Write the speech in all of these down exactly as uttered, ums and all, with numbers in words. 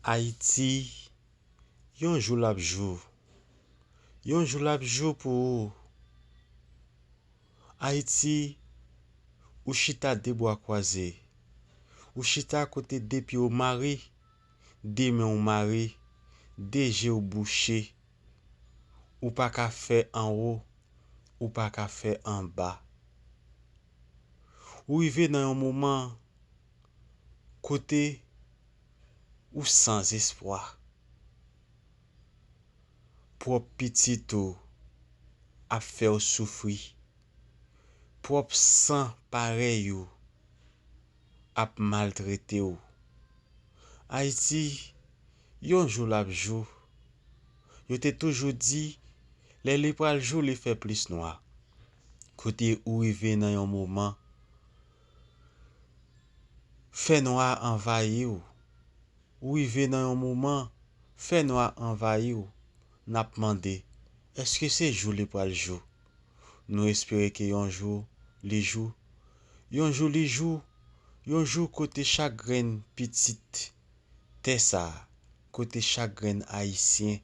Ayiti, yon jou l ap jou. Yon jou l ap jou pou ou. Ayiti, ou chita de bra kwaze. Ou chita kote de pye w mare, de men w mare, de je w bouche. Ou pa ka fè anwo, ou pa ka fè anba. Ou rive nan yon moman kote ou san espwa. Pwòp pitit ou ap fè w soufri. Pwòp san parèy ou ap maltrete w. Ayiti, yon jou l ap jou. Yo te toujou di, lè li pral jou, li fè plis nwa. Kote ou rive nan yon moman, fènwa anvayi w. Ou rive nan yon moman, fènwa anvayi w. N ap mande, èske se jou li pral jou? Nou espere ke yon jou li jou. Yon jou li jou, yon jou kote chak grenn pitit tè sa a, kote chak grenn Ayisyen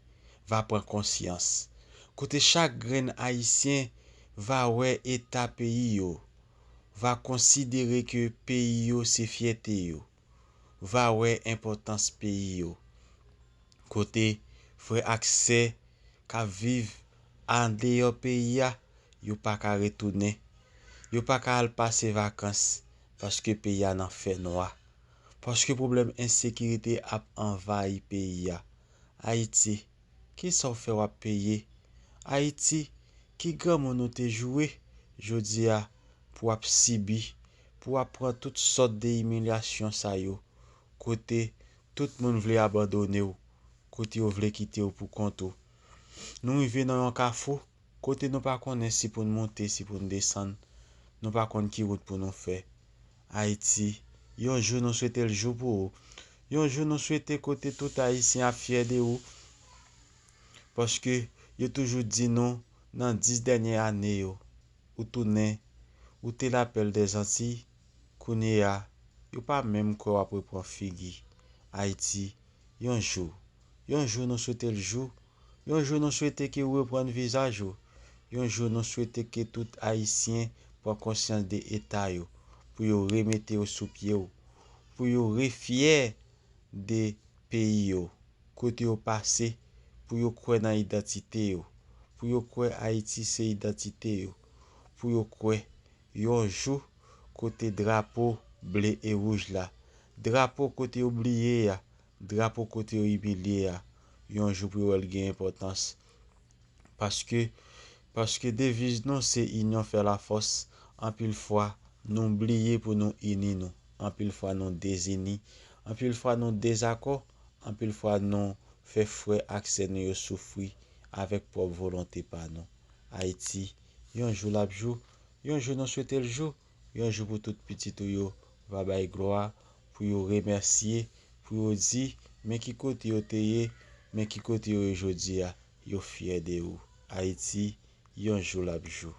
va pran konsyans, kote chak grenn Ayisyen va wè eta peyi yo, va konsidere ke peyi yo se fyète yo, va wè enpòtans peyi yo. Kote frè ak sè k ap viv andeyò peyi a, yo pa ka retounen. Yo pa ka al pase vakans paske peyi a nan fènwa. Paske pwoblèm ensekirite ap anvayi peyi a. Ayiti, kisa w fè w ap peye? Ayiti, ki granmoun ou te joure jodi a pou w ap sibi, pou w ap pran tout sòt de imilyasyon sa yo, kote tout moun vle abandone w, kote yo vle kite w pou kont ou. Nou rive nan yon kafou kote nou pa konnen si pou n moute, si pou n desann. Nou pa konn ki wout pou nou fè. Ayiti, yon jou nou swete l jou pou ou. Yon jou nou swete kote tout Ayisyen ap fyè de ou. Paske yo toujou di nou nan dis dènye ane yo, ou tounen, ou te lapèl dèzantiy, kounye a, yo pa menm kwè w ap reprann figi. Ayiti, yon jou, yon jou nou swete l jou, yon jou nou swete ke ou reprann vizaj ou, yon jou nou swete ke tout Ayisyen pran konsyans de eta yo, pou yo remete yo sou pye yo, pou yo refyè de peyi yo, kote yo pase, pou yo kwè nan idantite yo, pou yo kwè Ayiti se idantite yo, pou yo kwè yon jou kote drapo ble e wouj la, drapo kote yo bliye a, drapo kote yo imilye a, yon jou pou yo wè l gen enpòtans. Paske, paske deviz nou se inyon fè lafòs. Anpil fwa, nou bliye pou nou ini nou. Anpil fwa, nou dezini. Anpil fwa, nou dezakò. Anpil fwa, nou fè frè ak sè nou yo soufri avèk pwòp volonte pa nou. Ayiti, yon jou l ap jou, yon jou nou swete l jou, yon jou pou tout pitit ou yo va bay glwa, pou yo remèsye, pou yo di, men ki kote yo te ye, men ki kote yo ye jodi a, yo fyè de ou. Ayiti, yon jou l ap jou.